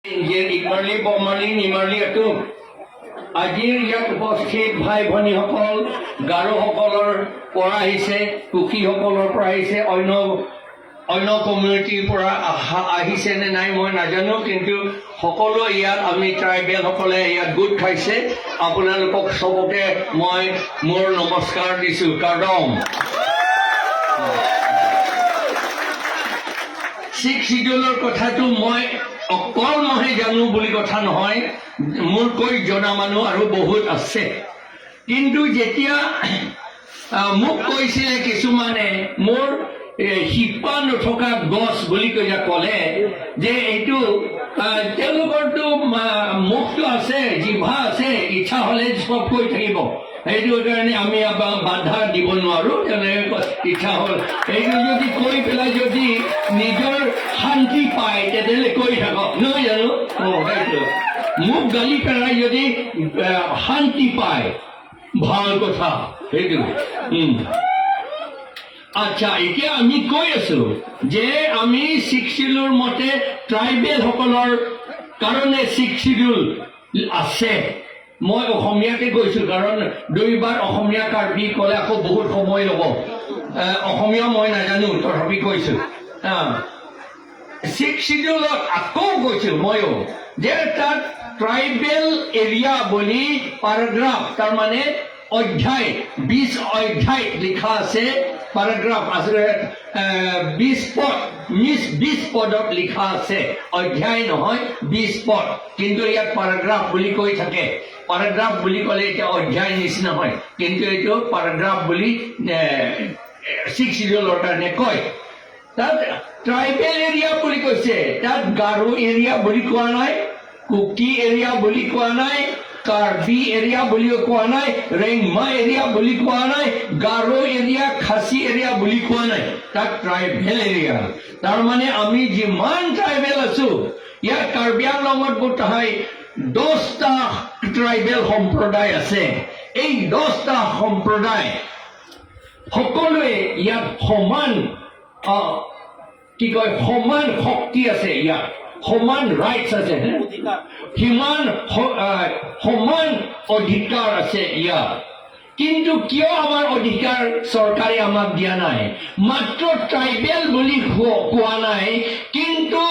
ইমাৰলি বমালি নিমাৰলি আটো। আজিৰ ইয়াত উপস্থিত ভাই ভনীসকল গাৰোসকলৰ পৰা আহিছে, কুকিসকলৰ পৰা আহিছে, অন্য অন্য কমিউনিটিৰ পৰা আহিছে নে নাই মই নাজানো, কিন্তু সকলো ইয়াত আমি ট্ৰাইবেলসকলে ইয়াত গোট খাইছে। আপোনালোকক চবকে মই মোৰ নমস্কাৰ দিছোঁ। কাৰণ ছিক্স চিডিউলৰ কথাটো মই অকল মইহে জানো বুলি কথা নহয়, মোতকৈ জনা মানুহ আৰু বহুত আছে। কিন্তু যেতিয়া মোক কৈছিলে কিছুমানে, মোৰ শিপা নথকা গছ বুলি কৈ যে ক'লে যে এইটো তেওঁলোকৰতো মুখটো আছে, জিভা আছে, ইচ্ছা হ'লে চব কৈ থাকিব। সেইটো কাৰণে আমি বাধা দিব নোৱাৰো। তেনেকে ইচ্ছা হ'ল এইটো যদি কৈ পেলাই যদি নিজৰ শান্তি পায়, তেতিয়াহ'লে কৈ থাকক, নহয় জানো? সেইটো মোক গালি পেলাই যদি শান্তি পায়, ভাল কথা সেইটো। আচ্ছা, এতিয়া আমি কৈ আছো যে আমি ছিক্স চিডিউলৰ মতে ট্ৰাইবেলসকলৰ কাৰণে ছিক্স চিডিউল আছে। মই অসমীয়াতে কৈছো, কাৰণ দুইবাৰ অসমীয়া কাৰ্বি ক'লে আকৌ বহুত সময় ল'ব। অসমীয়া মই নাজানো, তথাপি কৈছো। ছিক্স চিডিউলত আকৌ কৈছো ময়ো যে তাত ট্ৰাইবেল এৰিয়া বুলি পাৰাগ্ৰাফ, তাৰমানে অধ্যায়, 20 অধ্যায় লিখা আছে। পাৰাগ্ৰাফ আছে 20 পদ, 20 পদত লিখা আছে। অধ্যায় নহয়, 20 পদ। কিন্তু ইয়াত পাৰাগ্ৰাফ বুলি কৈ থাকে। পাৰাগ্ৰাফ বুলি ক'লে এতিয়া অধ্যায় নিচিনা হয়, কিন্তু এইটো পাৰাগ্ৰাফ বুলি ছিক্স চিডিউলৰ কাৰণে কয়। তাত ট্ৰাইবেল এৰিয়া বুলি কৈছে। তাত গাৰো এৰিয়া বুলি কোৱা নাই, কুকি এৰিয়া বুলি কোৱা নাই, কাৰ্বি এৰিয়া বুলিও কোৱা নাই, ৰেংমা এৰিয়া বুলি কোৱা নাই, গাৰো এৰিয়া, খাচী এৰিয়া বুলি কোৱা নাই। তাত ট্ৰাইবেল এৰিয়া। তাৰমানে আমি যিমান ট্ৰাইবেল আছো ইয়াত, কাৰ্বি আংলঙত বোধহয় 10টা ট্ৰাইবেল সম্প্ৰদায় আছে। এই 10টা সম্প্ৰদায় সকলোৱে ইয়াত সমান কি কয়, সমান শক্তি আছে ইয়াত, সমান ৰাইটছ আছে, হে? সিমান সমান অধিকাৰ আছে ইয়াত। কিন্তু কিয় আমাৰ অধিকাৰ চৰকাৰে আমাক দিয়া নাই? মাত্ৰ ট্ৰাইবেল বুলি কোৱা নাই, কিন্তু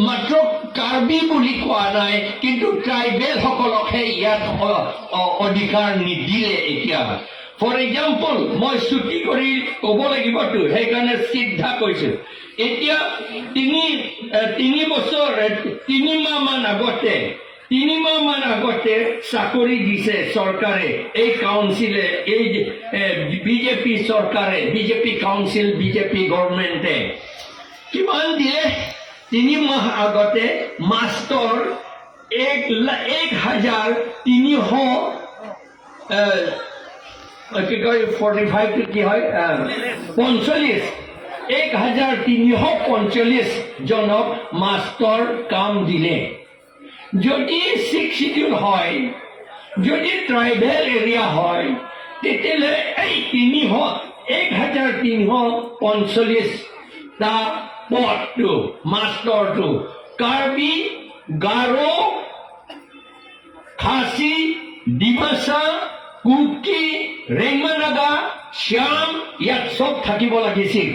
মাত্ৰ কাৰ্বি বুলি কোৱা নাই, কিন্তু ট্ৰাইবেলসকলকহে ইয়াত অধিকাৰ নিদিলে। এতিয়া ফৰ এক্সাম্পল, মই চুটি কৰি ক'ব লাগিবতো, সেইকাৰণে চিধা কৈছো। এতিয়া 3 বছৰ 3 মাহমান আগতে, 3 মাহমান আগতে চাকৰি দিছে চৰকাৰে, এই কাউন্সিলে, এই বিজেপি চৰকাৰে, বিজেপি কাউন্সিল, বিজেপি গভৰ্ণমেণ্টে কিমান দিলে? 3 মাহ আগতে মাষ্টৰ 1300, কি কয়, 45 কি হয়, 45, 1345 জনক মাষ্টৰ কাম দিলে। যদি ছিক্স চিডিউল হয়, যদি ট্ৰাইবেল এৰিয়া হয়, তেতিয়াহ'লে এই 1345টা পদটো, মাষ্টৰটো কাৰ্বি, গাৰো, খাচী, ডিমাচা, কুকি, ৰেংমা নাগা, শ্যাম ইয়াত চব থাকিব লাগিছিল।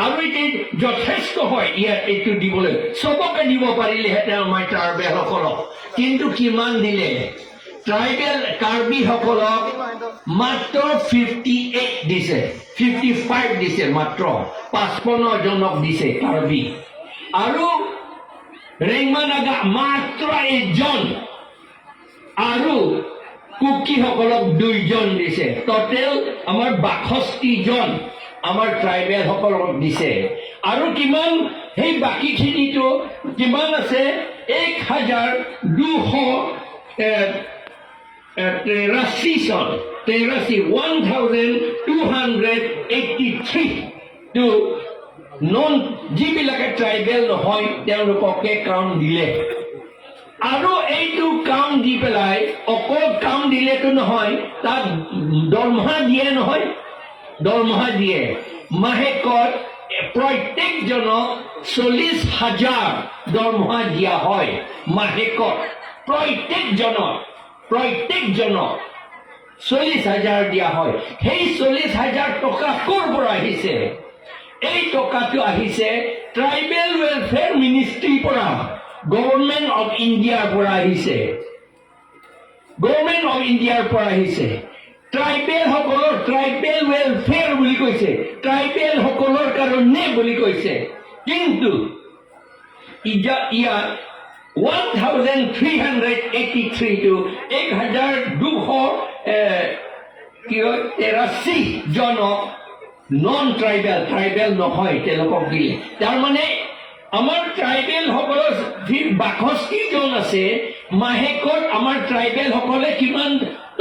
আৰু এতিয়া যথেষ্ট হয় ইয়াত এইটো দিবলৈ, চবকে দিব পাৰিলেহেঁতেন আমাৰ ট্ৰাইবেলসকলক। কিন্তু কিমান দিলে? ট্ৰাইবেল কাৰ্বিসকলক মাত্ৰ 58 দিছে, 55 দিছে, মাত্ৰ 55 জনক দিছে কাৰ্বি। আৰু ৰেংমা নাগা মাত্ৰ এজন আৰু কুকিসকলক দুইজন দিছে। টটেল আমাৰ 62জন আমাৰ ট্ৰাইবেলসকলক দিছে। আৰু কিমান সেই বাকীখিনিতো কিমান আছে? 1283 জন, 83, 1283 টো নন, যিবিলাকে ট্ৰাইবেল নহয়, তেওঁলোককে কাম দিলে। আৰু এইটো কাম দি পেলাই, অকল কাম দিলেতো নহয়, তাত দৰমহা দিয়ে নহয়? দৰমহা দিয়ে মাহেকত। প্ৰত্যেকজনক 40,000 দৰমহা দিয়া হয় মাহেকত। প্ৰত্যেকজনক 40,000 দিয়া হয়। সেই 40,000 টকা ক'ৰ পৰা আহিছে? এই টকাটো আহিছে ট্ৰাইবেল ৱেলফেয়াৰ মিনিষ্ট্ৰীৰ পৰা, গভৰ্ণমেণ্ট অফ ইণ্ডিয়াৰ পৰা আহিছে। গভৰ্ণমেণ্ট অফ ইণ্ডিয়াৰ পৰা আহিছে। ট্ৰাইবেলসকলৰ, ট্ৰাইবেল ৱেলফেয়াৰ বুলি কৈছে, ট্ৰাইবেলসকলৰ কাৰণে বুলি কৈছে। কিন্তু ইয়াত 1383টো 1200 কি হয় 83 জনক নন ট্ৰাইবেল, ট্ৰাইবেল নহয়, তেওঁলোকক দিলে। তাৰমানে আমাৰ ট্ৰাইবেলসকলৰ যি 62 জন আছে, মাহেকত আমাৰ ট্ৰাইবেলসকলে কিমান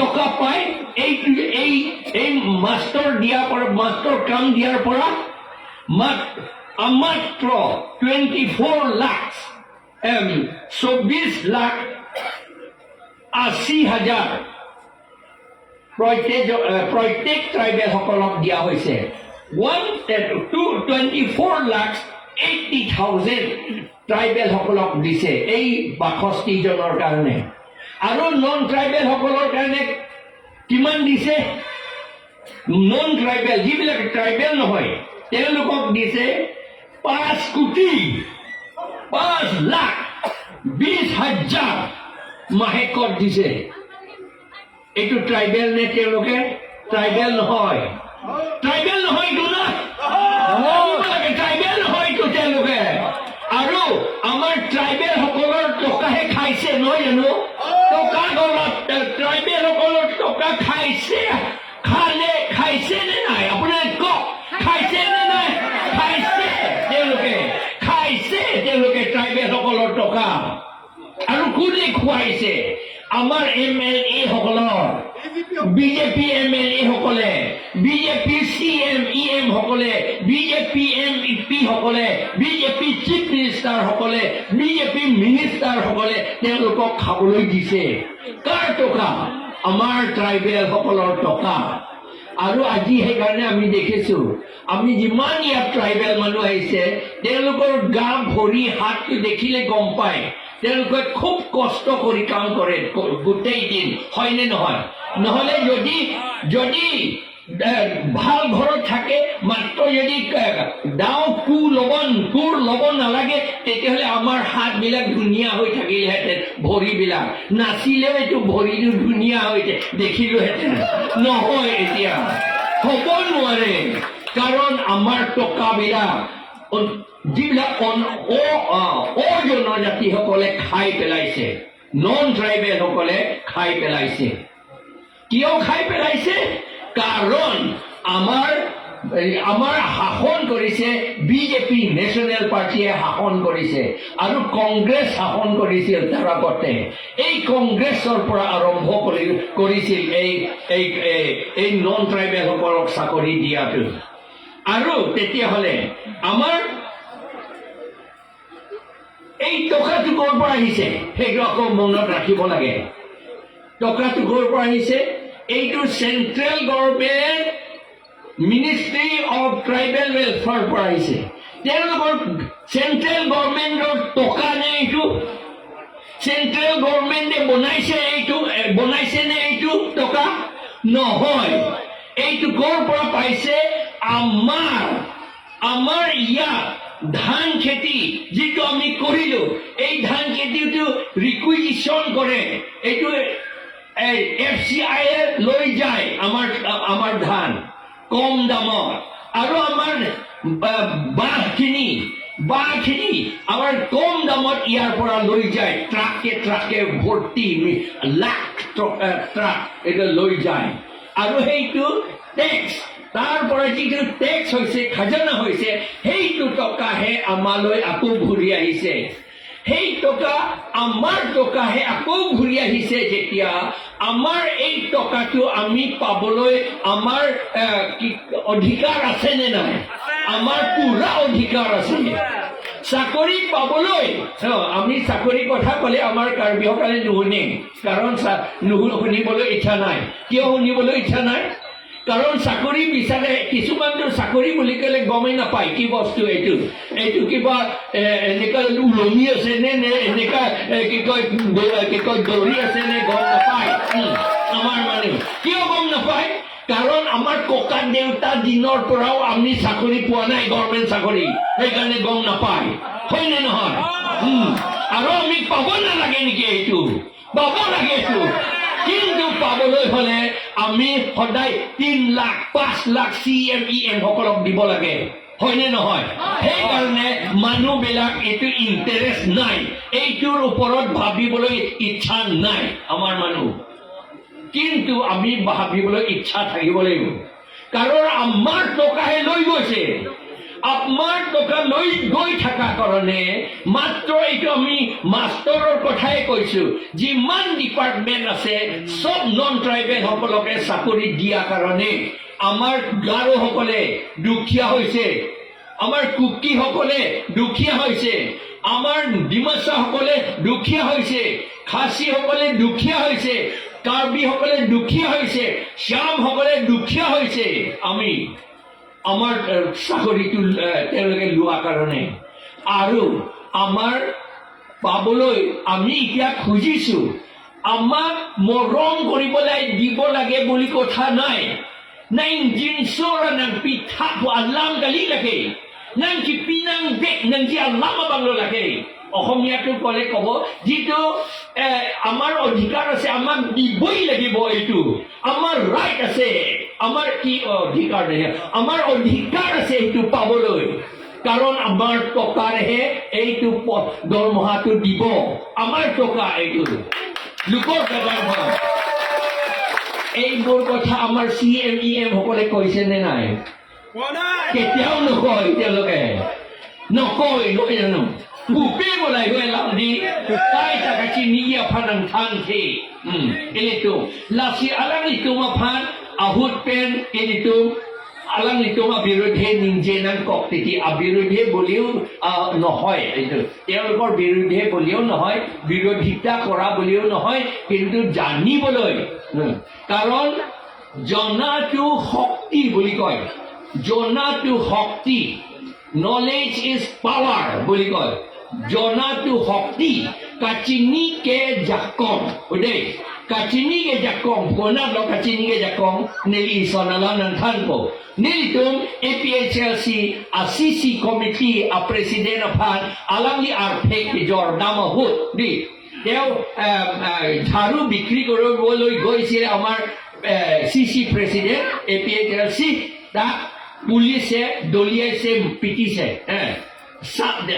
টকা পায়? এই এই মাষ্টৰ দিয়াৰ পৰা, মাষ্টৰ কাম দিয়াৰ পৰা মাত্ৰ 24 লাখ, 24,80,000 প্ৰত্যেক ট্ৰাইবেলসকলক দিয়া হৈছে। One two 24,80,000 ট্ৰাইবেলসকলক দিছে এই 62 জনৰ কাৰণে। আৰু নন ট্ৰাইবেলসকলৰ কাৰণে কিমান দিছে? নন ট্ৰাইবেল, যিবিলাক ট্ৰাইবেল নহয়, তেওঁলোকক দিছে 5 কোটি 5 লাখ 20 হাজাৰ মাহেকত দিছে। এইটো ট্ৰাইবেল নে? তেওঁলোকে ট্ৰাইবেল নহয়। ট্ৰাইবেল নহয় এইটো না? ট্ৰাইবেল নহয় এইটো তেওঁলোকে। আৰু আমাৰ ট্ৰাইবেল সকলৰ টকাহে খাইছে, নহয় জানো? টকা গলত ট্ৰাইবেল সকলৰ টকা খাইছে, খালে, খাইছে নে নাই? আপোনাৰ কওক, খাইছে নে নাই? খাইছে তেওঁলোকে, খাইছে তেওঁলোকে ট্ৰাইবেল সকলৰ টকা। আৰু কোনে খুৱাইছে? আমাৰ এম এল এ সকলৰ, বিজেপি এম এল এ সকলে, বিজেপি চি এম, ই M সকলে, বিজেপি এম পি সকলে, বিজেপি চিফ মিনিষ্টাৰ সকলে, বিজেপি মিনিষ্টাৰ সকলে তেওঁলোকক খাবলৈ দিছে। কাৰ টকা? আমাৰ ট্ৰাইবেল সকলৰ টকা। আৰু আজি সেইকাৰণে আমি দেখিছো, আমি যিমান ইয়াত ট্ৰাইবেল মানুহ আহিছে, তেওঁলোকৰ গা, ভৰি, হাতটো দেখিলে গম পায়, তেওঁলোকে খুব কষ্ট কৰি কাম কৰে গোটেই দিন, হয়নে নহয়? নহ'লে যদি যদি ভাল ঘৰত থাকে, মাত্ৰ যদি দাও কোৰ ল'ব নালাগে, তেতিয়াহ'লে আমাৰ হাতবিলাক ধুনীয়া হৈ থাকিলেহেঁতেন, ভৰিবিলাক নাচিলেও এইটো ভৰিটো ধুনীয়া হৈ দেখিলোহেঁতেন। নহয়, এতিয়া হ'ব নোৱাৰে। কাৰণ আমাৰ টকাবিলাক যিবিলাক অজনজাতিসকলে খাই পেলাইছে, নন ট্ৰাইবেলসকলে খাই পেলাইছে। কিয় খাই পেলাইছে? কাৰণ আমাৰ শাসন কৰিছে বিজেপি, নেশ্যনেল পাৰ্টীয়ে শাসন কৰিছে আৰু কংগ্ৰেছ শাসন কৰিছিল তাৰ আগতে। এই কংগ্ৰেছৰ পৰা আৰম্ভ কৰিছিল এই এই এই এই নন ট্ৰাইবেলসকলক চাকৰি দিয়াটো। আৰু তেতিয়াহ'লে আমাৰ এই টকাটো ক'ৰ পৰা আহিছে, সেইটো আকৌ মনত ৰাখিব লাগে। টকাটো ক'ৰ পৰা আহিছে? এইটো Central Government Ministry of Tribal Welfare পৰা আহিছে। তেওঁলোকৰ চেণ্ট্ৰেল গভৰ্ণমেণ্টৰ টকা নে এইটো? চেণ্ট্ৰেল গভৰ্ণমেণ্টে বনাইছে এইটো, বনাইছে নে এইটো টকা? নহয়। এইটো ক'ৰ পৰা পাইছে? আমাৰ ইয়াত ধান খেতি যিটো আমি কৰিলো, এই ধান খেতিটো ৰিকুইজিশ্যন কৰে, এইটো এই এফ চি I লৈ যায় আমাৰ ধান কম দামত। আৰু আমাৰ বাঁহখিনি আমাৰ কম দামত ইয়াৰ পৰা লৈ যায়, ট্ৰাকে ট্ৰাকে ভৰ্তি, লাখ ট্ৰাক এইটো লৈ যায়। আৰু সেইটো টেক্স, তাৰ পৰা যিটো টেক্স হৈছে, খাজানা হৈছে, সেইটো টকাহে আমালৈ আকৌ ঘূৰি আহিছে। সেই টকা আমাৰ টকাহে আকৌ ঘূৰি আহিছে। যেতিয়া আমাৰ এই টকাটো আমি পাবলৈ আমাৰ কি অধিকাৰ আছে নে নাই? আমাৰ পুৰা অধিকাৰ আছে চাকৰি পাবলৈ। আমি চাকৰিৰ কথা ক'লে আমাৰ কাৰ্বিসকলে নুশুনে, কাৰণ শুনিবলৈ ইচ্ছা নাই। কিয় শুনিবলৈ ইচ্ছা নাই? কাৰণ চাকৰি বিচাৰে কিছুমানতো চাকৰি বুলি ক'লে গমেই নাপায় কি বস্তু এইটো। এইটো কিবা এনেকুৱা ওলমি আছে নে নে এনেকুৱা কি কয় দৌৰি আছে নে গম নাপায়। আমাৰ মানুহ কিয় গম নাপায়? কাৰণ আমাৰ ককা দেউতা দিনৰ পৰাও আমি চাকৰি পোৱা নাই, গভৰ্ণমেণ্ট চাকৰি, সেইকাৰণে গম নাপায়, হয়নে নহয়? আৰু আমি পাব নালাগে নেকি এইটো? পাব লাগে এইটো। কিন্তু পাবলৈ হলে আমি সদায় 3 লাখ, 5 লাখ চিএম ইএম সকলক দিব লাগে, হয়নে নহয়? সেইকাৰণে মানুহবিলাক এইটো ইণ্টাৰেষ্ট নাই, এইটোৰ ওপৰত ভাবিবলৈ ইচ্ছা নাই আমাৰ মানুহ। কিন্তু আমি ভাবিবলৈ ইচ্ছা থাকিব লাগিব, কাৰণ আমাৰ টকাহে লৈ গৈছে। আমাৰ টকা লৈ গৈ থকা কাৰণে মাত্ৰ এইটো আমি মাষ্টৰৰ কথাই কৈছো, যিমান ডিপাৰ্টমেণ্ট আছে চব নন ট্ৰাইবেল সকলকে চাকৰি দিয়া কাৰণে আমাৰ গাৰোসকলে দুখীয়া হৈছে, আমাৰ কুকিসকলে দুখীয়া হৈছে, আমাৰ ডিমাচাসকলে দুখীয়া হৈছে, খাচীসকলে দুখীয়া হৈছে, কাৰ্বিসকলে দুখীয়া হৈছে, শ্যামসকলে দুখীয়া হৈছে। আমি আমাৰ চাকৰিটো তেওঁলোকে লোৱা কাৰণে আৰু আমাৰ পাবলৈ আমি এতিয়া খুজিছো। আমাক মৰম কৰিবলৈ দিব লাগে বুলি কথা নাই। Nang jinsora nang pitha po alam kali lake nang ki pinang dek nang ji alam banglo lake। অসমীয়াটো ক'লে ক'ব যিটো আমাৰ অধিকাৰ আছে, আমাক দিবই লাগিব। এইটো আমাৰ ৰাইট আছে, আমাৰ কি অধিকাৰ নাই, আমাৰ অধিকাৰ আছে এইটো পাবলৈ। কাৰণ আমাৰ টকাৰেহে এইটো দৰমহাটো দিব। আমাৰ টকা, এইটো লোকৰ টকা নহয়। এইবোৰ কথা আমাৰ চিএম ইএম সকলে কৈছে নে নাই? কেতিয়াও নকয়। তেওঁলোকে নকয়, নহয় জানো? Pupi mo lai hue lam di tai ta ka chi ni ya phan ang thang the ini tu lasi alang itu ma phan ahut pen ini tu alang itu ma বিৰোধে নিজে নাং কক তেতিয়া বিৰোধে বুলিও নহয়, এইটো তেওঁলোকৰ বিৰোধে বুলিও নহয়, বিৰোধিতা কৰা বুলিও নহয়, কিন্তু জানিবলৈ, কাৰণ জনাটো শক্তি বুলি কয়। জনাটো শক্তি, knowledge is power বুলি কয়। জনাটো শক্তি। কাচিনি কে জাকম দেই, কাচিনি কে জাকম কোনা lo kachini ke jakong nili isonala nang thanpo nili tum APHLC a CC committee a president of han alang li arphek jordam hut di। তেওঁ ঝাৰু বিক্ৰী কৰিবলৈ গৈছিল আমাৰ চিচি প্ৰেচিডেণ্ট এপিএইচএলচি, তাক পুলিচে দলিয়াইছে, পিটিছে। সাপ দে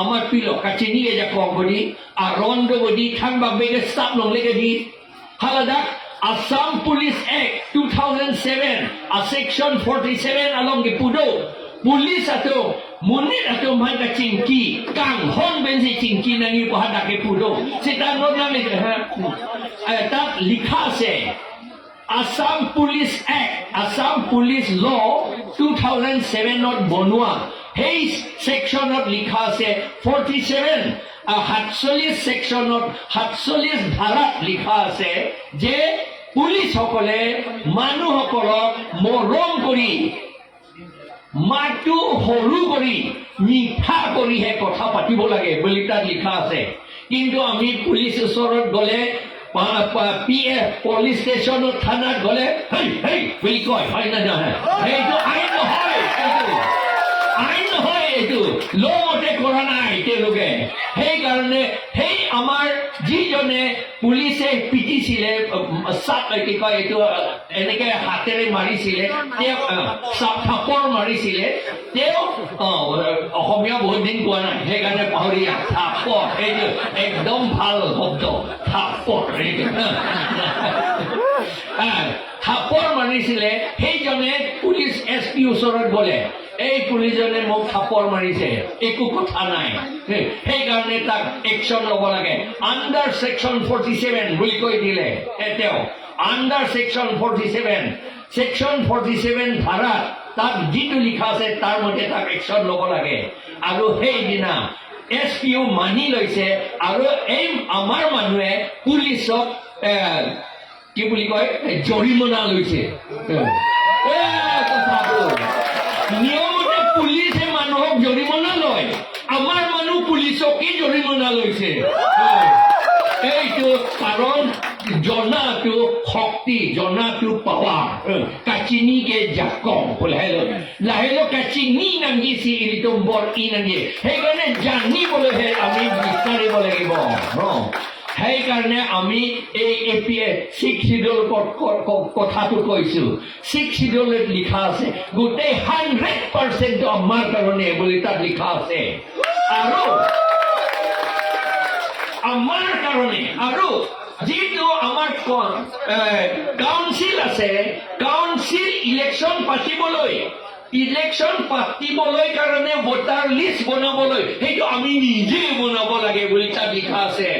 আমার পিলো কাচিনি গে যা কংগদি আর রন্দ বদি থাংবা বেগে সাপ লংলে গদি হালাদাক। Assam Police Act 2007 a section 47 along gi pudo police ato munit ato man ka chingki kang hon ben si chingki nangi po hada ke pudo sita non nang তাত লিখা আছে Assam Police Act, Assam Police Law 2007ত বনোৱা সেই ছেকশ্যনত লিখা আছে, 47, 47 ছেকশ্যনত, 47 ধাৰাত লিখা আছে যে পুলিচসকলে মানুহসকলক মৰম কৰি, মাতটো সৰু কৰি, মিঠা কৰিহে কথা পাতিব লাগে বুলি তাত লিখা আছে। কিন্তু আমি পুলিচ ওচৰত গ'লে, পি এফ পুলিচ ষ্টেচনত, থানাত গ'লে হেই হেই বুলি কয়, হয় নে নহয়? সেইটো আইন নহয়, এইটো আইন নহয়, এইটো ল মতে কৰা নাই তেওঁলোকে। সেইকাৰণে সেই আমাৰ যিজনে পুলিচে পিটিছিলে, চাপ কি কয় এইটো, এনেকে হাতেৰে মাৰিছিলে, তেওঁ চাপ থাপৰ মাৰিছিলে তেওঁ। অসমীয়া বহুত দিন কোৱা নাই, সেইকাৰণে পাহৰি। থাপৰ, এইটো একদম ভাল শব্দ, থাপৰ। এইটো থাপৰ মাৰিছিলে, সেইজনে পুলিচ এছ পি ওচৰত গ'লে, এই পুলিচজনে মোক থাপৰ মাৰিছে, একো কথা নাই, সেইকাৰণে তাক একশ্যন ল'ব লাগে আণ্ডাৰ ছেকশ্যন 47 বুলি কৈ দিলে। তেওঁ under section 47, section 47 ধাৰাত তাত যিটো লিখা আছে তাৰ মতে তাক একশ্যন ল'ব লাগে। আৰু সেইদিনা এছ পিও মানি লৈছে আৰু এই আমাৰ মানুহে পুলিচক কি বুলি কয়, জৰিমনা লৈছে। এ, কথাটো নিয়মতে পুলিচে মানুহক জৰিমনা লয়, আমাৰ মানুহ পুলিচকেই জৰিমনা লৈছে। এইটো কাৰণ জনাটো শক্তি, জনাটো পাৱাৰ। কাচিনিকে জাকম লাহে লাহে কাচিনি নাঙ্গি চি বৰ ই নাঙ্গি। সেইকাৰণে জানিবলৈহে আমি বিচাৰিব লাগিব। সেইকাৰণে আমি এই A P A six schedule কথাটো কৈছো। ছিক্স চিডিউলত লিখা আছে, গোটেই 100% আমাৰ কাৰণে বুলি তাত লিখা আছে আৰু আমাৰ কাৰণে। আৰু যিটো আমাৰ কাউন্সিল আছে, কাউন্সিল ইলেকশ্যন পাতিবলৈ কাৰণে ভোটাৰ লিষ্ট বনাবলৈ, সেইটো আমি নিজে বনাব লাগে বুলি তাত লিখা আছে।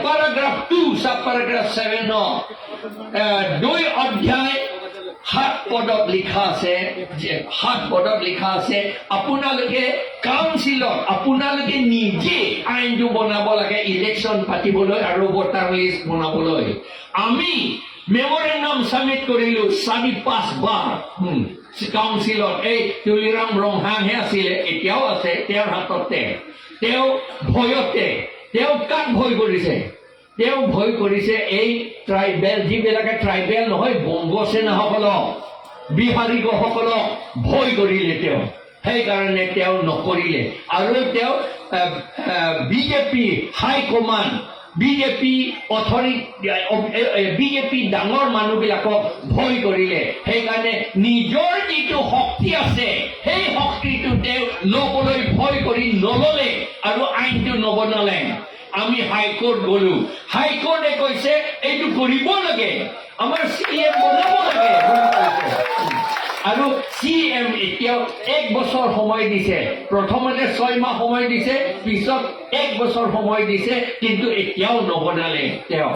পেৰাগ্ৰাফ 2, চাব পেৰাগ্ৰাফ 7, 2 অধ্যায় 7 পদত লিখা আছে যে, 7 পদত লিখা আছে, আপোনালোকে কাউন্সিলত আপোনালোকে নিজে আইনটো বনাব লাগে ইলেকশ্যন পাতিবলৈ আৰু ভোটাৰ লিষ্ট বনাবলৈ। আমি মেমৰেণ্ডাম ছাবমিট কৰিলো চাৰি পাঁচ বাৰ কাউন্সিলত। এই তুলিৰাম ৰংহাংহে আছিলে, এতিয়াও আছে তেওঁৰ হাততে। তেওঁ ভয়তে, তেওঁ কাক ভয় কৰিছে? তেওঁ ভয় কৰিছে এই ট্ৰাইবেল, যিবিলাকে ট্ৰাইবেল নহয়, বংগ সেনাসকলক, বিহাৰীসকলক ভয় কৰিলে তেওঁ। সেইকাৰণে তেওঁ নকৰিলে। আৰু তেওঁ BJP high command, BJP authority, BJP ডাঙৰ মানুহবিলাকক ভয় কৰিলে। সেইকাৰণে নিজৰ যিটো শক্তি আছে, সেই শক্তিটো তেওঁ ল'বলৈ ভয় কৰি নল'লে আৰু আইনটো নবনালে। আমি হাইকোৰ্ট গলো। হাইকোৰ্টে কৈছে এইটো কৰিব লাগে, আমাৰ চি এম বনাব লাগে বুলি কৈছে। আৰু চি এম এতিয়াও এক বছৰ সময় দিছে। প্ৰথমতে 6 মাহ সময় দিছে, পিছত এক বছৰ সময় দিছে, কিন্তু এতিয়াও নবনালে তেওঁ।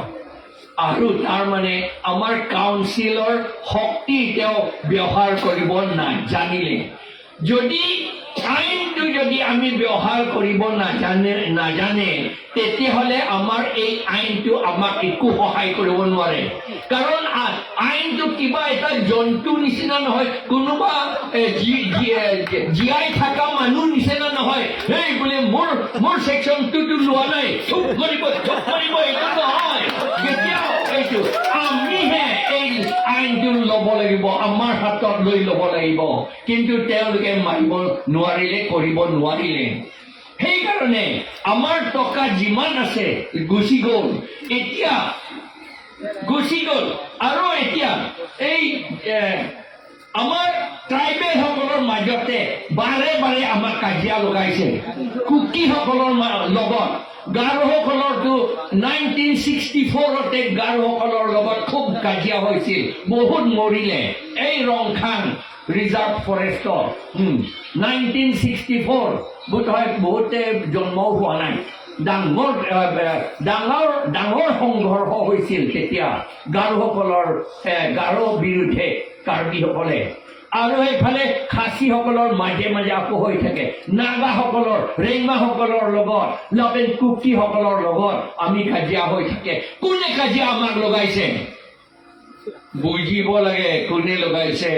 আৰু তাৰমানে আমাৰ কাউন্সিলৰ শক্তি তেওঁ ব্যৱহাৰ কৰিব নাজানিলে। যদি আইনটো যদি আমি ব্যৱহাৰ কৰিব নাজানে, তেতিয়াহ'লে আমাৰ এই আইনটো আমাক একো সহায় কৰিব নোৱাৰে। কাৰণ আইনটো কিবা এটা জন্তু নিচিনা নহয়, কোনোবা জীয়াই থকা মানুহ নিচিনা নহয়। সেই বোলে মোৰ ছেকশ্যনটোতো লোৱা নাই, থুপ মাৰিব, থুপ মাৰিব, এইটো নহয় কেতিয়াও। এইটো আমিহে এই আইনটো ল'ব লাগিব, আমাৰ হাতত লৈ ল'ব লাগিব। কিন্তু তেওঁলোকে মাৰিব নোৱাৰিলে, কৰিব নোৱাৰিলে। সেইকাৰণে আমাৰ টকা যিমান আছে গুচি গ'ল, এতিয়া গুচি গ'ল। আৰু এতিয়া এই আমাৰ ট্ৰাইবেলসকলৰ মাজতে বাৰে বাৰে আমাক কাজিয়া লগাইছে কুকিসকলৰ লগত। গাৰোসকলৰতো 1964তে গাৰোসকলৰ লগত খুব কাজিয়া হৈছিল, বহুত মৰিলে এই ৰংখাং ৰিজাৰ্ভ ফৰেষ্টত। 1964, বোধহয় বহুতে জন্মও হোৱা নাই। ডাঙৰ ডাঙৰ ডাঙৰ সংঘৰ্ষ হৈছিল তেতিয়া গাৰোসকলৰ, গাৰো বিৰুদ্ধে কাৰ্বিসকলে। আৰু সেইফালে খাচীসকলৰ মাজে মাজে আকৌ হৈ থাকে। নাগাসকলৰ, ৰেংমাসকলৰ লগত, লাবেন কুকিসকলৰ লগত আমি কাজিয়া হৈ থাকে। কোনে কাজিয়া আমাক লগাইছে? বুজিব লাগে কোনে লগাইছে।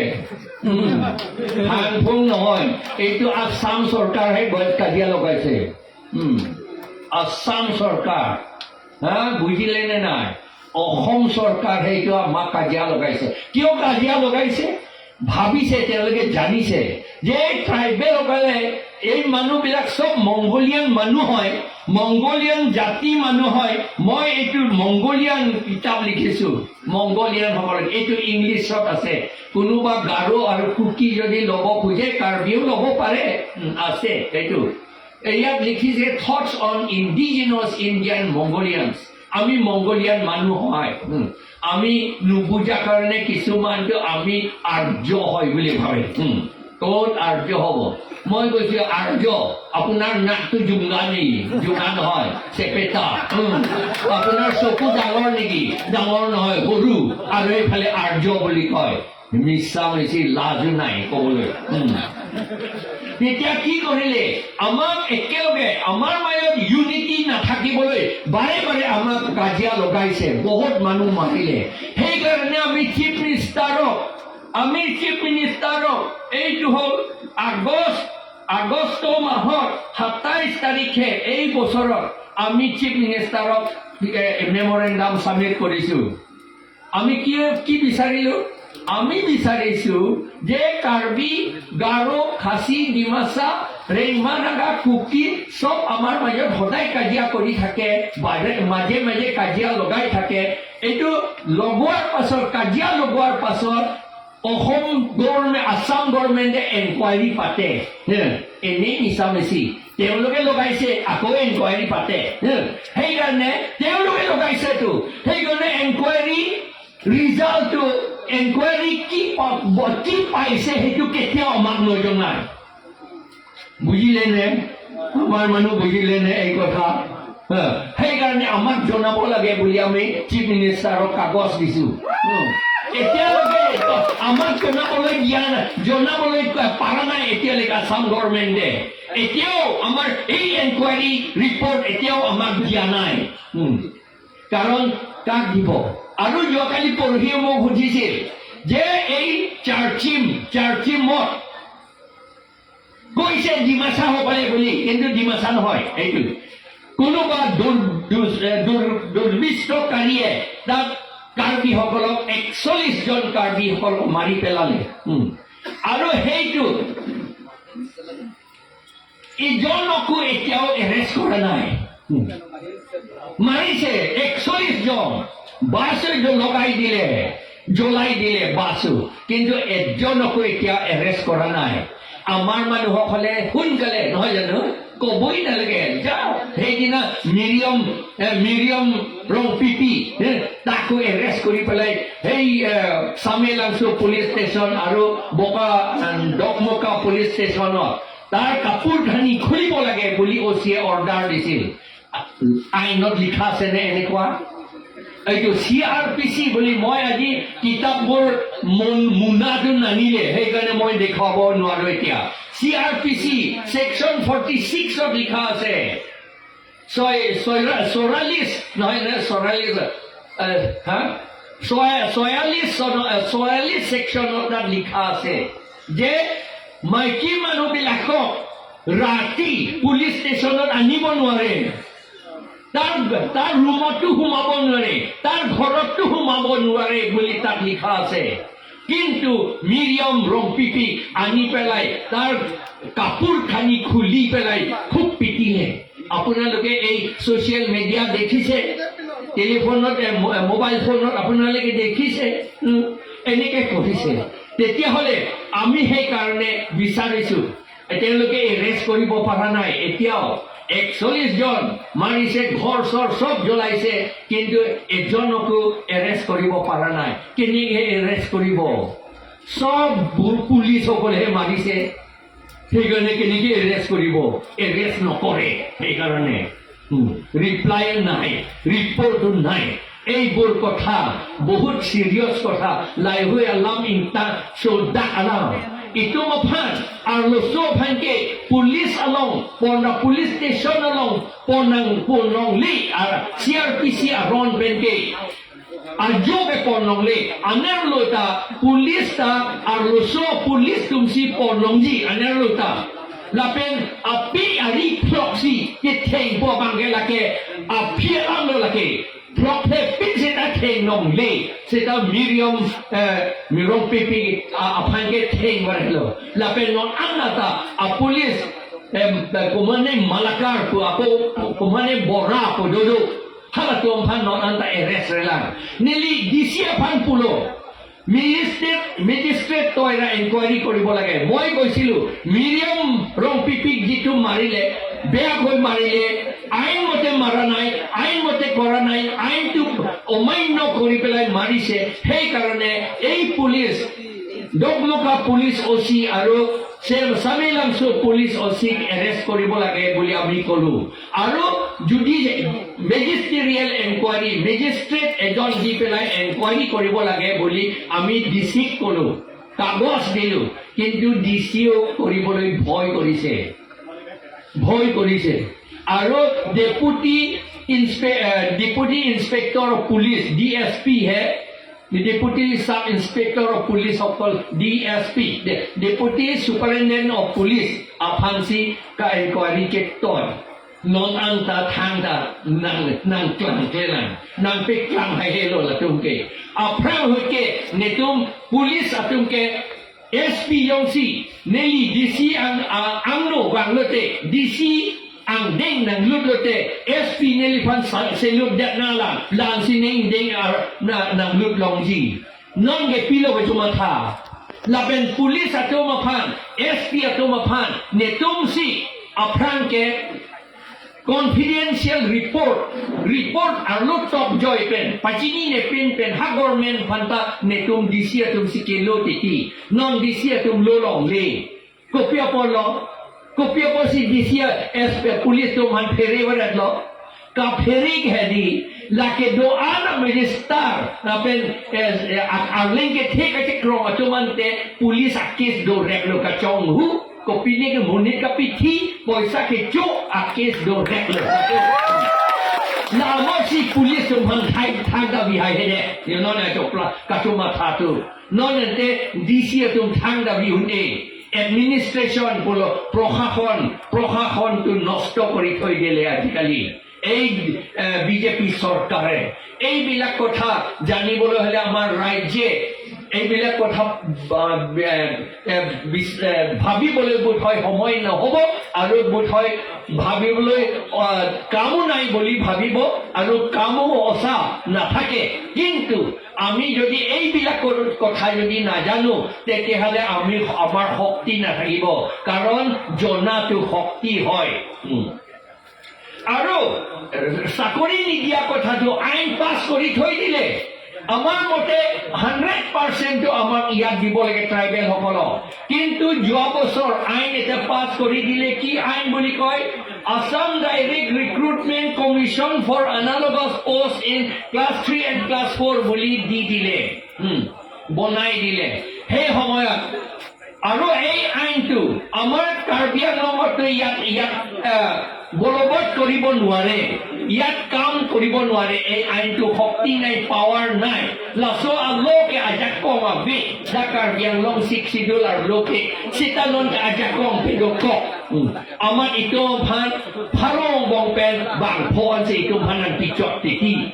ফাং ফুং নহয়, এইটো আছাম চৰকাৰহে কাজিয়া লগাইছে। আছাম চৰকাৰ, হা, বুজিলে নে নাই? অসম চৰকাৰ সেইটো আমাক কাজিয়া লগাইছে। কিয় কাজিয়া লগাইছে? ভাবিছে, তেওঁলোকে জানিছে যে এই ট্ৰাইবেলসকলে, এই মানুহবিলাক চব মংগোলিয়ান মানুহ হয়, মংগোলিয়ান জাতি মানুহ হয়। মই এইটো মংগোলিয়ান কিতাপ লিখিছো মংগোলিয়ানসকলক। এইটো ইংলিছত আছে। কোনোবা গাৰো আৰু কুকি যদি ল'ব খোজে, কাৰ্বিও ল'ব পাৰে। আছে এইটো। ইয়াত লিখিছে "Thoughts on Indigenous Indian Mongolians"। আমি মংগোলিয়ান মানুহ হয়। আমি নুবুজা কাৰণে কিছুমানটো আমি আৰ্য হয় বুলি ভাবে। ক'ত আৰ্য হ'ব? মই কৈছো, আৰ্য আপোনাৰ নাকটো জোঙা নেকি? জোঙা নহয়, চেপেটা। আপোনাৰ চকু ডাঙৰ নেকি? ডাঙৰ নহয়, সৰু। আৰু এইফালে আৰ্য বুলি কয়। মিছা মিছি লাজো নাই ক'বলৈ। তেতিয়া কি কৰিলে? আমাক একেলগে, আমাৰ মাজত ইউনিটি নাথাকিবলৈ বাৰে বাৰে আমাক কাজিয়া লগাইছে, বহুত মানুহ মাৰিলে। সেইকাৰণে আমি চিফ মিনিষ্টাৰক এইটো হ'ল আগষ্ট মাহৰ 27 তাৰিখে এই বছৰত আমি চিফ মিনিষ্টাৰক মেমৰেণ্ডাম ছাবমিট কৰিছোঁ। আমি কি কি বিচাৰিলো? আমি বিচাৰিছো যে কাৰ্বি, গাৰো, খাচী, ডিমাচা, ৰেংমা নাগা, কুকি চব আমাৰ মাজত সদায় কাজিয়া কৰি থাকে, মাজে মাজে কাজিয়া লগাই থাকে। এইটো লগোৱাৰ পাছত, কাজিয়া লগোৱাৰ পাছত অসম গভৰ্ণমেণ্ট, আছাম গভৰ্ণমেণ্টে এনকুৱাৰী পাতে। হে, এনেই মিছামিছি তেওঁলোকে লগাইছে, আকৌ এনকুৱাৰী পাতে। হে, সেইকাৰণে তেওঁলোকে লগাইছেতো, সেইকাৰণে এনকুৱাৰী ৰিজাল্টটো, এনকুৱাৰী কি পাইছে, সেইটো কেতিয়াও আমাক নজনায়। বুজিলে নে? আমাৰ মানুহ বুজিলে নে এই কথা? হা, সেইকাৰণে আমাক জনাব লাগে বুলি আমি চিফ মিনিষ্টাৰক কাগজ দিছো। এতিয়ালৈকে আমাক জনাবলৈ দিয়া নাই, জনাবলৈ পৰা নাই এতিয়ালৈকে। আছাম গভৰ্ণমেণ্টে এতিয়াও আমাৰ এই এনকুৱাৰী ৰিপৰ্ট এতিয়াও আমাক দিয়া নাই। কাৰণ কাক দিব? আৰু যোৱাকালি পৰহিও মোক সুধিছিল যে এই চাৰ্চিমত কৈছে ডিমাচাসকলে বুলি, কিন্তু ডিমাচা নহয় এইটো। কোনোবা দুৰ্বৃত্তকাৰীয়ে তাত কাৰ্বিসকলক, 41জন কাৰ্বিসকলক মাৰি পেলালে। আৰু সেইটো ইজনকো এতিয়াও এৰেষ্ট কৰা নাই। মাৰিছে 41জন, বাছ লগাই দিলে, জ্বলাই দিলে বাছো, কিন্তু এজনকো এতিয়া এৰেষ্ট কৰা নাই। আমাৰ মানুহসকলে সোনকালে, নহয় জানো, কবই নালাগে, যাওঁ। সেইদিনা মিৰিয়ম ৰংপিপি, হে, তাকো এৰেষ্ট কৰি পেলাই সেই চামেলাংচু পুলিচ ষ্টেচন আৰু বোকা ডকমকা পুলিচ ষ্টেচনত তাৰ কাপোৰ কানি খুলিব লাগে বুলি অচিয়ে অৰ্ডাৰ দিছিল। আইনত লিখা আছেনে এনেকুৱা? এইটো চিআৰপিচি বুলি মই আজি কিতাপবোৰ মোনাটো নানিলে, সেইকাৰণে মই দেখুৱাব নোৱাৰো এতিয়া। চিআৰপিচি ছেকশ্যন 46ত লিখা আছে, ছয় ছয় চৌৰাল্লিছ নহয় নে, চৌৰাল্লিছ, হা, ছয় 46 চন, 46 ছেকশ্যনত তাত লিখা আছে যে মাইকী মানুহবিলাকক ৰাতি পুলিচ ষ্টেচনত আনিব নোৱাৰে, তাৰ তাৰ ৰুমতো সোমাব নোৱাৰে, তাৰ ঘৰতো সোমাব নোৱাৰে বুলি তাত লিখা আছে। কিন্তু মিৰিয়ম ৰংপিপি আনি পেলাই তাৰ কাপোৰ খানি খুলি পেলাই খুব পিটিলে। আপোনালোকে এই ছ'চিয়েল মিডিয়া দেখিছে, টেলিফোনত, মোবাইল ফোনত আপোনালোকে দেখিছে। এনেকে কৰিছে। তেতিয়াহ'লে আমি সেইকাৰণে বিচাৰিছো, তেওঁলোকে এৰেষ্ট কৰিব পৰা নাই এতিয়াও। 41জন মাৰিছে, ঘৰ চৰ চব জ্বলাইছে, কিন্তু এজনকো এৰেষ্ট কৰিব পৰা নাই। কেনেকে এৰেষ্ট কৰিব? চব পুলিচসকলেহে মাৰিছে, সেইকাৰণে কেনেকে এৰেষ্ট কৰিব? এৰেষ্ট নকৰে সেইকাৰণে। ৰিপ্লাই নাই, ৰিপৰ্টো নাই। এইবোৰ কথা বহুত চিৰিয়াছ কথা। লাইহুই আলাম ইনতা চৌদা আলাম itu maphan arlo so phan ke police along pona police station along ponang ponong li ar CRPC aron pen ke ajo ke ponong li aner lo ta police ta arlo so police tumsi ponong ji aner lo ta lapen api ari proxy ke theng po bang ke lake api am lo lake plok the pin se ta theng nong le se ta Miriam Mirong pipi aphan ke theng war lo lapen non ang ta a police kumane Malakar pu ako kumane Bora pu dodo hala tuang phan non anta arrest relang nili DC phan pulo magistrate তইৰা enquiry কৰিব লাগে। মই কৈছিলো, মিৰিয়ম ৰংপিপিক যিটো মাৰিলে, বেয়াকৈ মাৰিলে, আইনমতে মাৰা নাই, আইনমতে কৰা নাই, আইনটো অমান্য কৰি পেলাই মাৰিছে। সেইকাৰণে এই পুলিচ ডকমকা পুলিচ অ' চি আৰু চামেলাংচু পুলিচ অ' চিক এৰেষ্ট কৰিব লাগে বুলি আমি ক'লো। আৰু যদি মেজিষ্ট্ৰেৰিয়েল এনকুৱাৰী, মেজিষ্ট্ৰেট এজন দি পেলাই এনকুৱাৰী কৰিব লাগে বুলি আমি ডি চিক ক'লো, কাগজ দিলোঁ। কিন্তু ডি চিও কৰিবলৈ ভয় কৰিছে, ভয় কৰিছে। আৰু Deputy Inspector of Police, DSP hey, deputy sub inspector of police সকল, DSP, Deputy Superintendent of Police আফাংচি কা এনকুৱাৰী কে তয় non ang ta thang ta nang nang klang ke lang nang pe klang hai he lo la tum ke aprang ho ke netum police atum ke SP yong si neli DC ang angno bang lote DC ang deng nang lut lote SP neli phan se lut dat na lang lang si neng deng ar na nang lut long ji non ke pilo ke chuma tha la pen police atum phan SP atum phan netum si aprang ke confidential report report arlo top joy pen pachini ne pin pen ha government phanta netum DC atum sikelo titi non DC atum lo long le kopia polo kopia po si DC SP police tum han fere warat lo ka fere hedi la ke do ana minister na pen arleng ke thek ke krong atumante police akes do rek lo ka chong hu kopine ke munit ka pithi পয়সা ke cho akes do rek lo na mo si police tum han thai thang da bi hai he you know na chopla ka chuma tha tu non te DC tum thang da bi hun e administration বলো প্ৰশাসন, প্ৰশাসনটো নষ্ট কৰি থৈ দিলে আজিকালি এই BJP চৰকাৰে। এইবিলাক কথা জানিবলৈ হ'লে আমাৰ ৰাজ্যে এইবিলাক কথা ভাবিবলৈ বোধহয় সময় নহ'ব আৰু বোধহয় ভাবিবলৈ কামো নাই বুলি ভাবিব আৰু কামো সঁচা নাথাকে। কিন্তু আমি যদি এইবিলাকৰ কথা যদি নাজানো, তেতিয়াহ'লে আমি আমাৰ শক্তি নাথাকিব, কাৰণ জনাটো শক্তি হয়। আৰু চাকৰি নিদিয়া কথাটো আইন পাছ কৰি থৈ দিলে। আমাৰ মতে 100%টো আমাক ইয়াত দিব লাগে ট্ৰাইবেলসকলক। কিন্তু যোৱা বছৰ আইন এটা পাছ কৰি দিলে। কি আইন বুলি কয়? Assam Direct Recruitment Commission for analogous post in class 3 and class 4 বুলি দি দিলে, বনাই দিলে সেই সময়ত। আৰু এই আইনটো আমাৰ কাৰ্বি আংলঙতো ইয়াত ইয়াত বলবৎ কৰিব নোৱাৰে, ইয়াত কাম কৰিব নোৱাৰে। এই আইনটো শক্তি নাই, পাৱাৰ নাই। লাছো আলোকে ajakong abe da Karbi Anglong Six Schedule আৰু লোকে sitanon ka ajakong pedokok amat ito phan pharong bong pen bang phon si ito phan ang pichot titi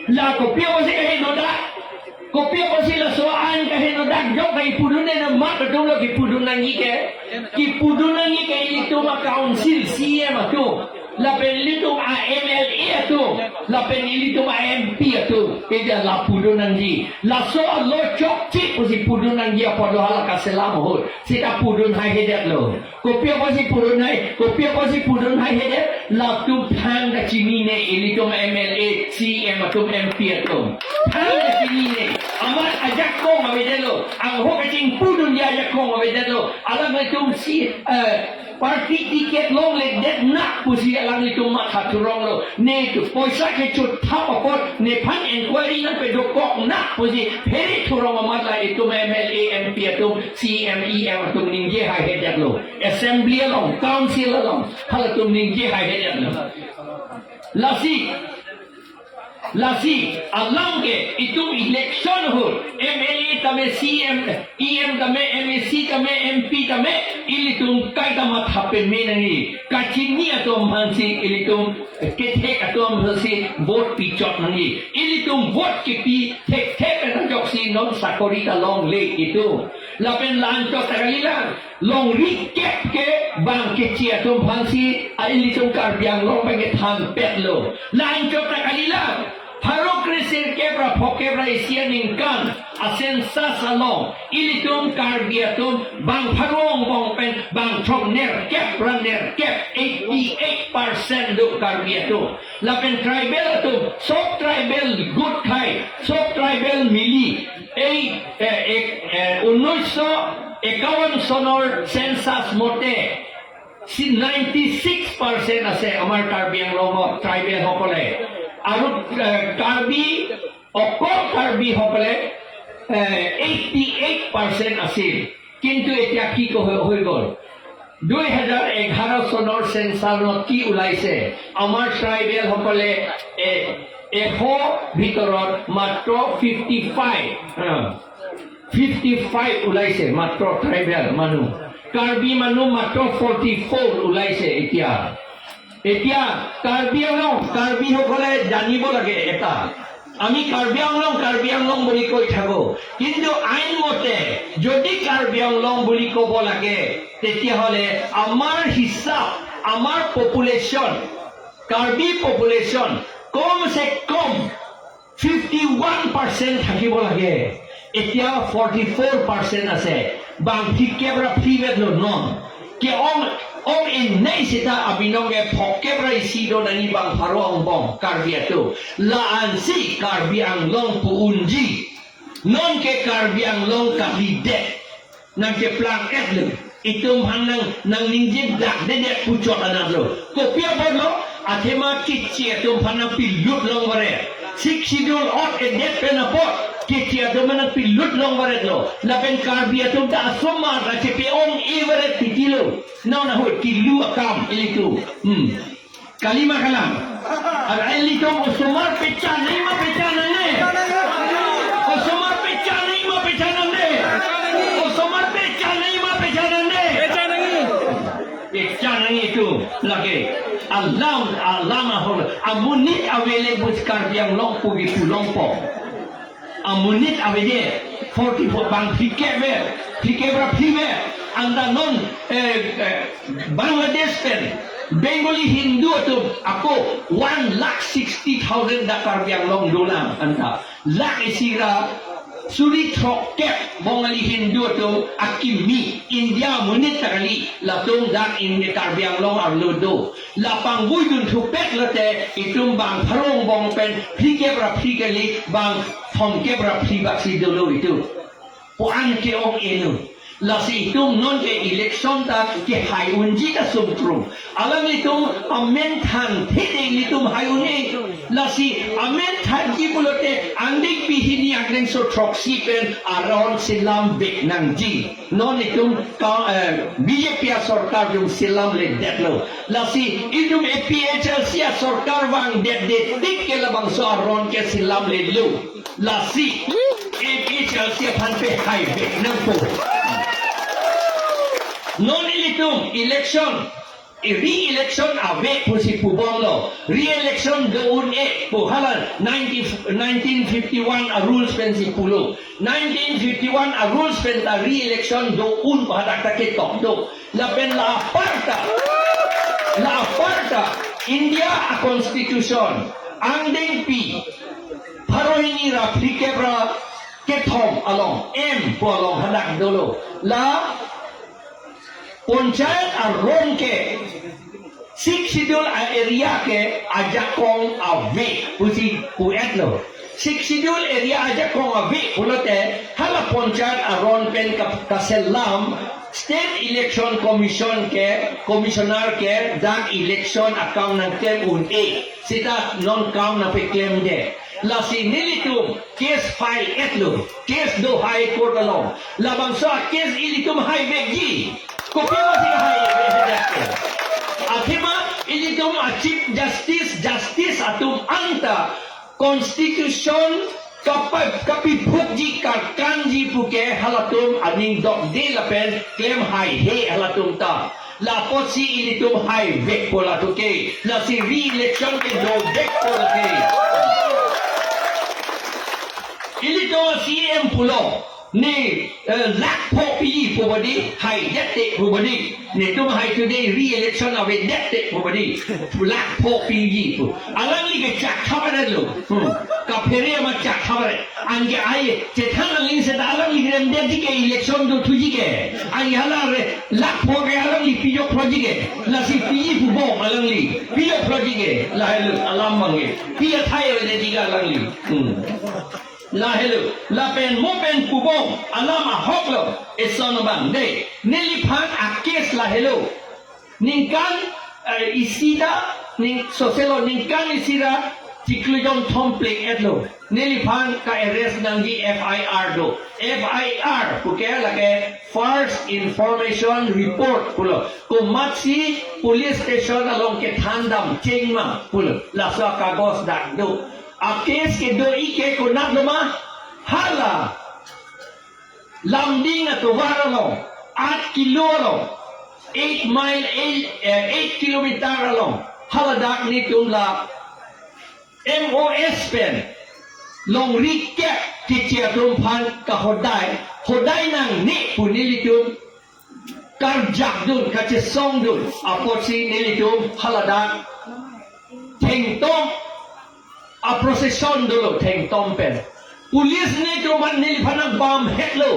la kopia mo si kahinoda kopia mo sila soan kahinoda jo kay pudunan na mat lo ki pudunan ke ki pudunan ke ito ma council CM ato la penlito a MLA ato la penlito a MP ato ida la pudunan ji la so lo chok chi po si pudunan ji apo do hala kaselam ho sita pudun hai hedet lo kopia po si pudun hai kopia po si pudun hai hedet la tu phang da chini ne ilitum MLA CM ato MP ato phang da chini ne amat ajak ko mawedelo ang ho kaching pudun ya ajak ko mawedelo alam itum si party ticket long le det nak pusi alang itu mak haturong lo ne tu poisa ke chu thap apot ne phan inquiry nan pe do kok nak pusi pheri thurong amat la itu MLA MP atum CM EM atum ningje hai hedet lo assembly along council along hal atum ningje hai hedet lo lasi lasi alang ke itu election hul MLA tame CM EM tame MAC tame MP tame ilitum kai tama thape me nahi kachini atom hansi ilitum kethe atom hansi vote pichot nahi ilitum vote ke pi thek thek na jok si non sakori ta long le itu lapen lancho tagalila long recap ke bang ke chi atom hansi ilitum karbiang long bang ke tham pet lo lancho tagalila. Paro krisir kebra pokebra isian ingkan asensa salong ilitum karbiatum bang parong bong pen bang trok ner kep ra ner kep 88% do karbiatum lapen tribal atum sob tribal good khai sob tribal mili এই 1951 চনৰ census মতে 96% আছে আমাৰ কাৰ্বি আংলঙত ট্ৰাইবেলসকলে আৰু কাৰ্বি অকল কাৰ্বিসকলে 88% আছিল। কিন্তু এতিয়া কি হৈ গ'ল? 2011 চনৰ চেঞ্চাছত কি ওলাইছে? আমাৰ ট্ৰাইবেলসকলে 100 ভিতৰত মাত্ৰ 55 ওলাইছে মাত্ৰ ট্ৰাইবেল মানুহ। কাৰ্বি মানুহ মাত্ৰ 44 ওলাইছে। এতিয়া এতিয়া কাৰ্বি আংলং কাৰ্বিসকলে জানিব লাগে এটা, আমি কাৰ্বি আংলং কাৰ্বি আংলং বুলি কৈ থাকো, কিন্তু আইনমতে যদি কাৰ্বি আংলং বুলি ক'ব লাগে, তেতিয়াহ'লে আমাৰ হিচাপ আমাৰ পপুলেশ্যন, কাৰ্বি পপুলেশ্যন কমচে কম 51% থাকিব লাগে। এতিয়া 44% আছে। বাং ফিকে পৰা free non ke ong ong in nei sita abinong ke phokke pra isi do nani bang pharo ong bong karbi atu la an si Karbi Anglong pu unji non ke Karbi Anglong kali de nang ke plang et lu itum hanang nang ningjim dak de de puchot anak lo kopia lo athema kichi atum hanang pilut long bare six schedule ot e det pen apot kichi atum hanang pilut long bare lo lapen Karbi atum ta asoma ra che ong e bare titilo no na ho kilu akam ilitu kalima kalam ar ilitum osomar pecha nei ma pecha nane osomar pecha nei ma pecha nane osomar pecha nei ma pecha nane pecha nang itu lagi alam alam ahol amunit available Karbi Anglong pugi pulong po amunit available 44 bang frike frike bra frike anda non Bangladesh pen Bengali Hindu tu ako 1,60,000 da Karbi Anglong dolam anda lak isira suri trok kep Bengali Hindu tu akimi India munit takali latung dak in Karbi Anglong arlodo lapang bui dun thupek late itum bang pharong bong pen frike bra frike li bang thong ke bra fri bak si dolo itu puan ke ong enu lasi itum non ke election ta ke hai unji ta sumtrum alang itum amen than thede litum hai uni lasi amen than ki bulote angdik pihini agleng so troxy pen aron silam bek nang ji non itum ka BJP sarkar jum silam le detlo lasi itum APHLC sarkar wang det det tik ke labang so aron ke silam le lu lasi APHLC phan pe hai bek nang po non ilitum election re-election ave po si Pubonglo re-election doon e po halan 1951 a rules pen si Pulo 1951 a rules pen ta re-election doon pa hadak ta ketok do lapen la aparta India a constitution ang ding pi Pharohini ra frikebra kethom along M po along hadak dolo la Panchayat aron ke six schedule area ke ajakong ave pusi puetlo six schedule area ajakong ave pulote hala panchayat aron pen kaselam state election commission ke commissioner ke dak election account ng claim un A sita non count na pe claim de la si nilitum case file etlo case do high court along labang so case ilitum high begi kopia si high Athima ilitum a chief justice justice atum anta constitution kapi phuk ji karkan ji puke halatum aning dok de lapen claim high he halatum ta la posi ilitum high vek pola tuke la si re-election ke do vek pola ke ilito CM pulo 你拉破比不不的，系一滴不不的，你都系 today re-election of 一滴不不的，拉破比不，阿啷你个จักখাবার এলো, কাফেরে আমার চাক খাবার আনকে I যেথান লিংসে Alang লিগ্রেন দিকে election do থুজিকে আনকে হালা রে লাখ ফোকে আলাং লি পিজো ফ্রজিকে lassi PG ফুবো Alang লি পিজো ফ্রজিকে লাহেলু আলাম মাঙ্গে পিয়া থাই ওই দিকে আলাং লি lahelu lapen mopen pubong alam ahoklo eson bang de niliphan akes lahelu ningkan isida ning soselo ningkan isida ciklujon thomplek etlo niliphan ka arrest nangi FIR do FIR puke lake first information report pulo ko matsi police station along ke thandam chengma pulo lasa kagos dak do akes ke do ike ko nagluma hala lamding at waralo 8 kilo alo 8 mile 8 kilometer alo haladak ni tumla MOS pen long recap kichia tum phan ka hodai hodai nang ni punilitum karjak dun kache song dun apochi nilitum haladak tengtong a procession dulu teng tompen police ni tu man ni phanang bam hetlo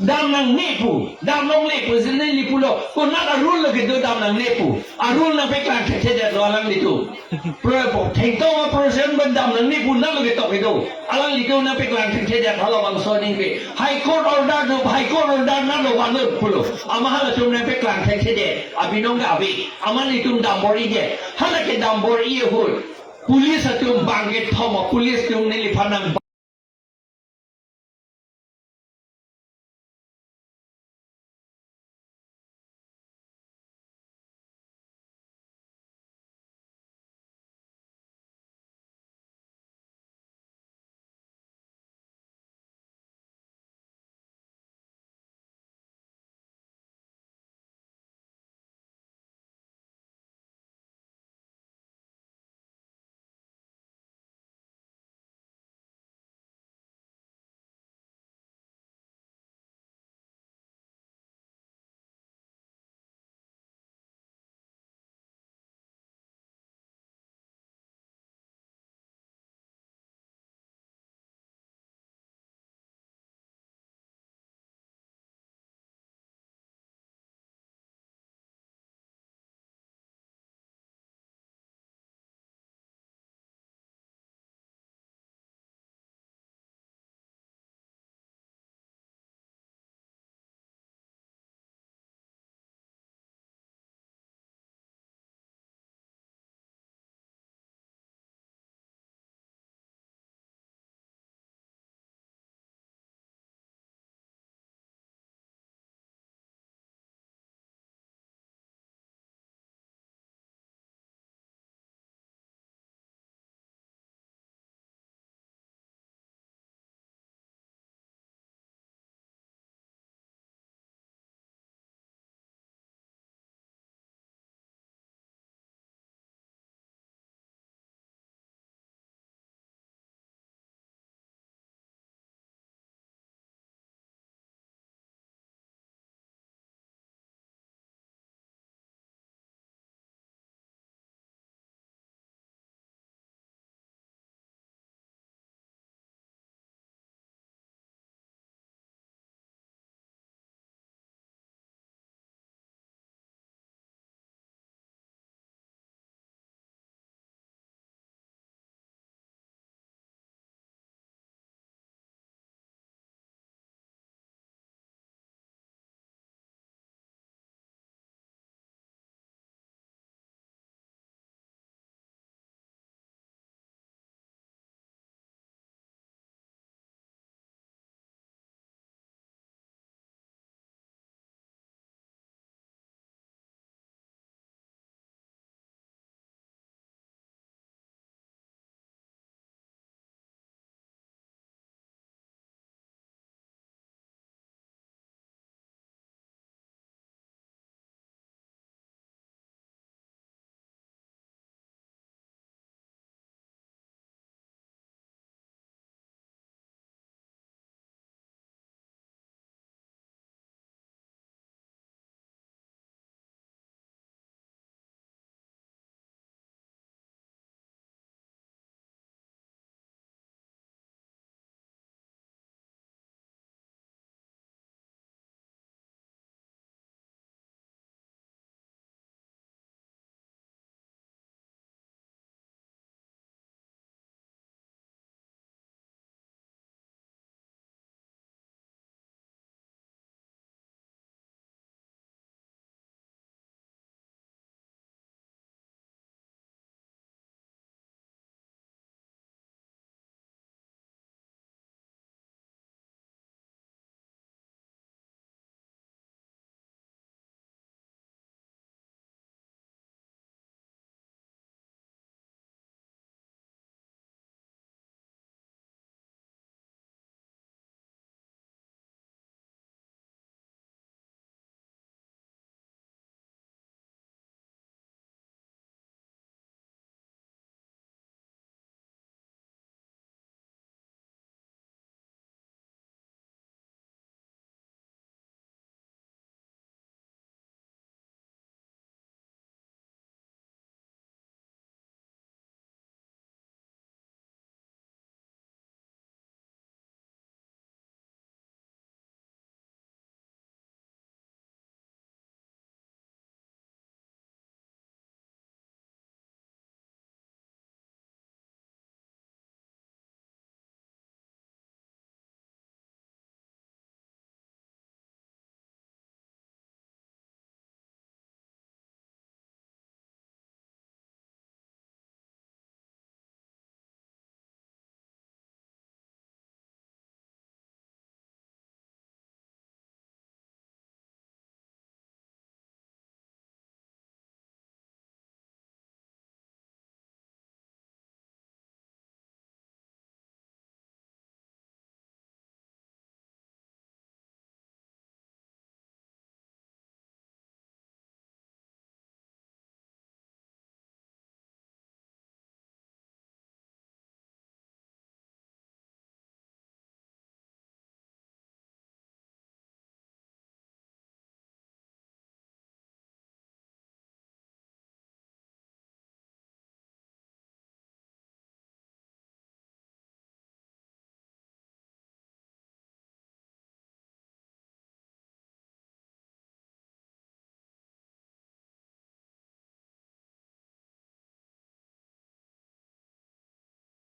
dam nang nepu dam nong lepu zin ni pulo ko na arul lo ke do dam nang nepu arul na pek lang the de lo alang litu pro po teng tong a procession ban dam nang nepu na lo ke to ke do alang litu na pek lang the de halo bang so ni ke high court order do high court order na lo wan pulo ama hala tum na pek lang the de abinong ga abi ama ni tum dam bori de hala ke dam bori ye hul police atum bangit thomo police tum nili phanang.